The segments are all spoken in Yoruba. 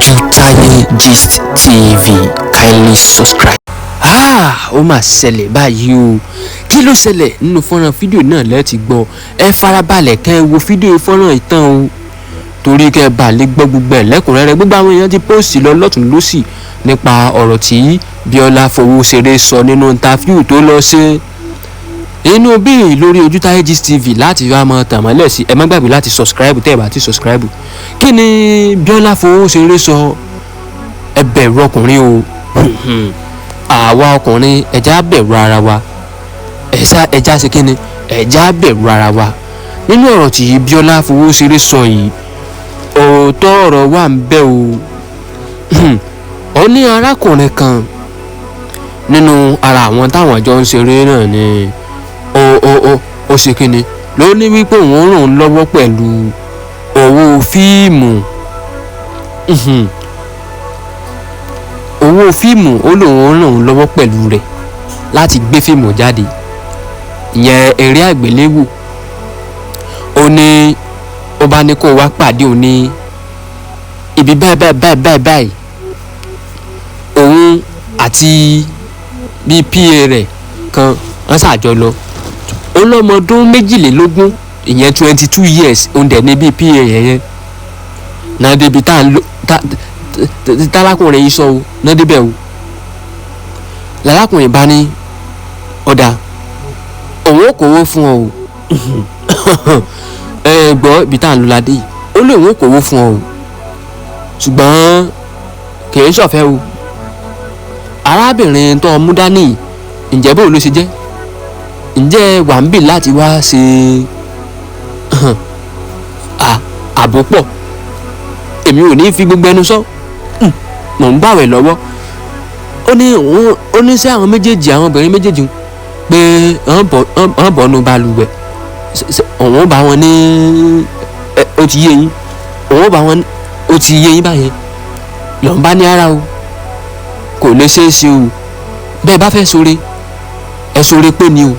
Ojútáyé Gist TV, kindly subscribe. Ah, ó mà ṣẹlẹ̀ báyìí o. Kí ló ṣẹlẹ̀ nínú fọ́nrán fídíò náà lẹ́ẹ̀tì gbọ́? Ẹ farabalẹ̀ kẹ́ ẹ wo fídíò fọ́nrán ìtàn o, torí kẹ́ ẹ bá lè gbọ́ gbogbo ẹ̀ lẹ́kùnrẹ́rẹ́. Gbogbo àwọn èèyàn ti post lọ lọ́tún lọ́sì nípa ọ̀rọ̀ tí Bíọ́lá Fowóṣeré sọ nínú interview tó lọ ṣe inú bíi lórí Ojútáyé Gist TV láti wá mọ tàmọ́lẹ̀ sí. Ẹ má gbàgbé láti subscribe tẹ́ ẹ bá ti subscribe. Kí ni Bíọ́lá Fowóṣeré sọ? Ẹ bẹ̀rù ọkùnrin o. Àwa ọkùnrin, ẹja bẹ̀rù ara wa. Ẹ̀ṣá ẹja ṣe kí ni? Ẹja bẹ̀rù ara wa. Nínú ọ̀rọ̀ tí Bíọ́lá Fowóṣeré sọ yìí, òótọ́ ọ̀rọ̀ wà ń bẹ o. Ó ní arákùnrin kan nínú ara àwọn táwọn jọ ń ṣeré náà ni ó ṣe kí ni ló ní wípé òun ràn án lọ́wọ́ pẹ̀lú owó fíìmù. Owó fíìmù, ó lòun ràn án lọ́wọ́ pẹ̀lú rẹ̀ láti gbé fíìmù jáde, ìyẹn eré àgbéléwò. Ó ní ó bá ní kó wá pàdé òun ní ibi báyìí báyìí báyìí báyìí báyìí, òun àti bíi PA rẹ̀ kan wọ́n ṣàjọ lọ. Ó lọ́mọ ọdún 22, ìyẹn 22 years, òun dẹ̀ ní bíi PA yẹn náà débi tá à ń lò tálákùnrin yìí sọ o náà débẹ̀ o. Lálákùnrin bá ní ọ̀dà, òun ò kówó fún ọ o. Ẹ gbọ́, ibi tá à ń lọ ládé yìí. Ó lóun ò kówó fún ọ o, ṣùgbọ́n kì í ṣọ̀fẹ́ o. Arábìnrin tó mú dání, ǹjẹ́ bóun ló ṣe jẹ́? Ǹjẹ́ wà ń bì láti wá ṣe àbòpọ̀? Èmi ò ní fi gbogbo ẹnu sọ, mò ń gbàwẹ̀ lọ́wọ́. Ó ní òun ó ní sí àwọn méjèèjì, àwọn obìnrin méjèèjì, pé wọ́n bọ̀ nù balùwẹ̀, òun bá wọn ní ó ti yé yín, òun bá wọn, ó ti yé yín báyẹn. Lọ́n bá ní ara o, kò lè ṣeé ṣe o. Bẹ́ẹ̀ bá fẹ́ sóre, ẹ sóre pé ni o.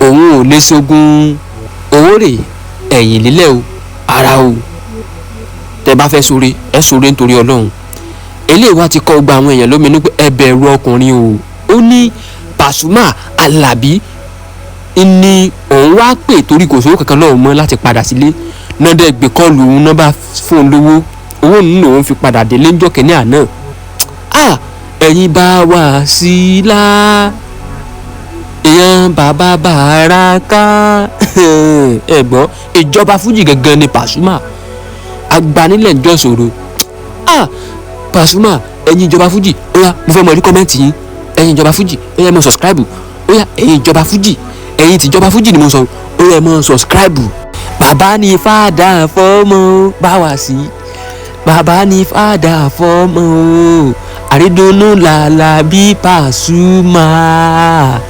Òun ò lè ṣogun owó rè ẹ̀yìn lílẹ̀ o ara o. Tẹ́ bá fẹ́ sóre, ẹ sóre nítorí Ọlọ́run. Eléyìí wá ti kọ́ gba àwọn èèyàn lóminú pé ẹ bẹ̀rù ọkùnrin o. Ó ní Pasuma Alábí ní òun wá pè, torí kò sówó kankan lọ́wọ́ mọ́ láti padà sílé náà. Dẹ́ gbé call òun náà, bá fún un lówó, owó nínú òun fi padà délé ńjọ́ kẹ́ní àná. Ah, ẹ̀yin bá wà sí lá, èèyàn bàbá bàràká. Ẹ gbọ́, ìjọba fújì gangan ni Pasuma, agbanilẹ̀ ń jọ sọ̀rọ̀. Ah, Pasuma, ẹ̀yin ìjọba fújì, ó yá, mo fẹ́ mọ rí comment yín. Ẹ̀yin ìjọba fújì, ó yá, ẹ mọ subscribe. Ó yá, ẹ̀yin ìjọba fújì, ẹ̀yin tìjọba fújì ni mo sọ, ó yá, ẹ mọ subscribe. Bàbá ní fàdà fọ́mọ bá wà sí, bàbá ní fàdà fọ́mọ o. Àrídùnnú làlà bí Pasuma.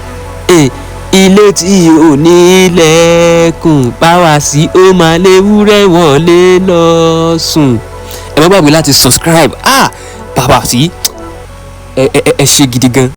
Ilé tí ò ní ilẹ̀kùn, bá wà sí, ó máa léwúrẹ́ wọlé lọ sùn. Ẹ má gbàgbé láti subscribe. Ah, bàbá sí, ẹ ẹ ẹ ṣe gidi gan.